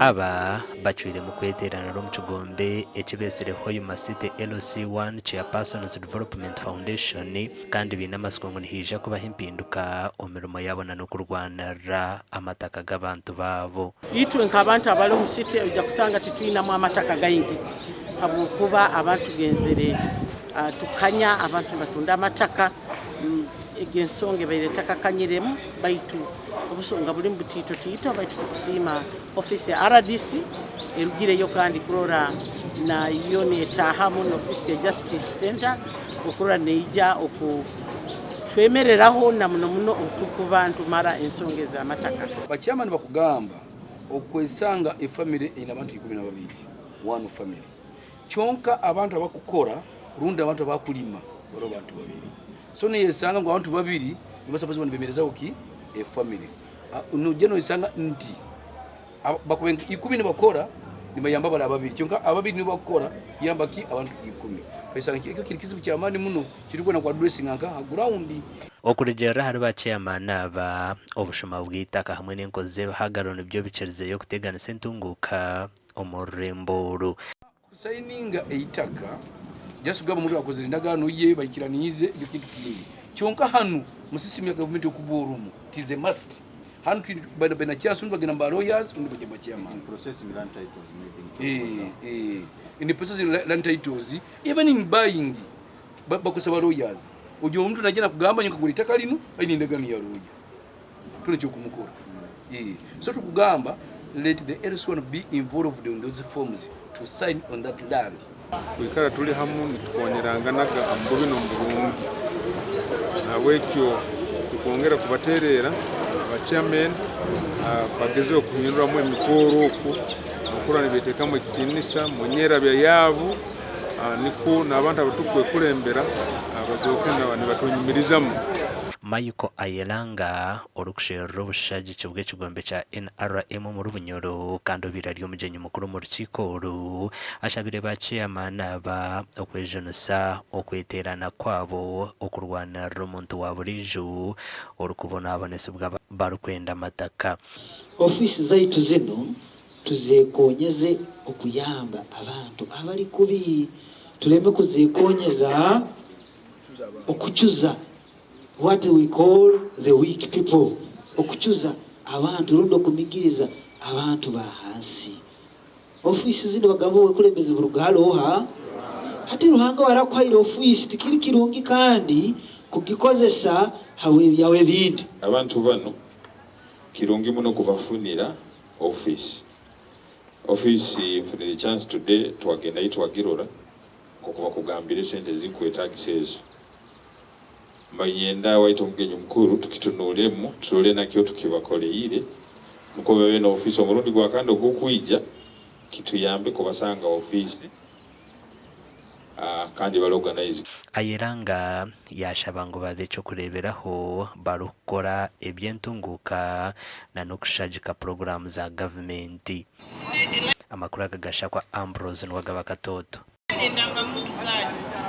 Aba bacwiremu kweteeranira omu kigombe eki beetsire Hoima City LC1 Chairpersons Development Foundation kandi baine amatsiko ngu nihaija kubaho empinduka omu mirimo yaabo na n'okurwanirira amataka g'abantu baabo. Itwe nk'abantu abali omu city oija kusanga titwinamu amataka gaingi habwokuba abantu tugenzere tukanya abantu nibatunda amataka egi ensonga ebaire etakakanyiremu baitu obusonga bulimu butiito tiito baitu tukusiima ofiisi ya rdc erugireyo kandi kurora nayo netaahamu n'ofiisi ya Justice Centre okurora neija okutwemereraho na muno muno obutukuba nitumara ensonga ez'amataka. Ba chairman bakugamba okwesanga efamily eine abantu 12 one family kyonka abantu abakukora rundi abantu abakulima bariho bantu babiri so noyesanga ngu abantu babiri nibo suppose kuba nibemerezaho ki efamily noija noyesanga nti bakuba nka ikumi nibakora nibayamba bari ababiri kyonka ababiri nibo bakukora kuyamba ki abantu ikumi oyesanga ekyo kiri kizibu kyamani muno kirikwenda ku addressinga nka aha ground. Okurugiirira ahari ba chairman aba, obushuma bw'eitaka hamwe n'enkozi z'ebihagaro nibyo bikirizeyo kuteganisa entunguuka omu rurembo oru. Kusayininga eitaka just kugamba omuntu akozire endagaano ye baikiraniize ekyo kintu kindi kyonka hanu mu system ya gavumenti okuba orumu it is a must hanu twine baina chance obundi bagenda mu ba lawyers obundi bagya mu ba chairman In processing land titles maybe nikyo eh eh in processing land titles even in buying bakozesa ba lawyers ogira omuntu naija nakugamba nyowe nkagura eitaka rinu aine endagaano ya lawyer tona ekyokumukora eh so tukugamba let the LC1 be involved on those forms to sign on that land. Kwikara tuli hamu nitukonyeranganaga omu bubi n'omu burungi. Nahabwekyo tukwongera kubatereera ba chairman bagezeho kuhinduramu emikoro oku n'okurora nibeteekamu ekitiinisa munyerabya yaabu nikwo n'abantu abatukwekulembera bazooke nibatunyumirizamu. Michael Ayelanga, orikusherura obushagiki bw'ekigombe kya NRM omuri Bunyoro kandi obaire ari omugyenyi mukuru omu rukiiko oru, ashabire ba ceeyamaani aba okwejunisa okweteerana kwabo okurwanirira omuntu wa buriijo orikubonabonesibwa barikwenda amataka. Ofiisi zaitu zinu tuzekonyeze okuyamba abantu abali kubi, tuleme kuzekonyeza okucuza what we call the weak people, okucuza abantu rundi okumigiriza abantu ba hansi. Ofiisi zinu bagamba obwekulembezi buruga hali oha? Hati Ruhanga owarakuhaire ofiisi tikiri kirungi kandi kugikozesa habw'ebyawe ebindi. Abantu banu kirungi muno kubafunira office. Office nfunire chance today twagendayo twagirora nkoku bakugambire esente ezikwetagisa ezo. Mbanyenda waitu omugenyi mukuru tukitunulemu turole nakyo tukibakoleire nukwo babe na office omurundi gwakandi ogukwija kituyambe kubasanga office kandi bari organized. Ayeranga yaashaba ngu babe eky'okureeberaho barikukora eby'entunguuka na n'okushagika puroguraamu za gavumenti. Amakuru aga gashakwa Ambrose Nuwagaba Katooto.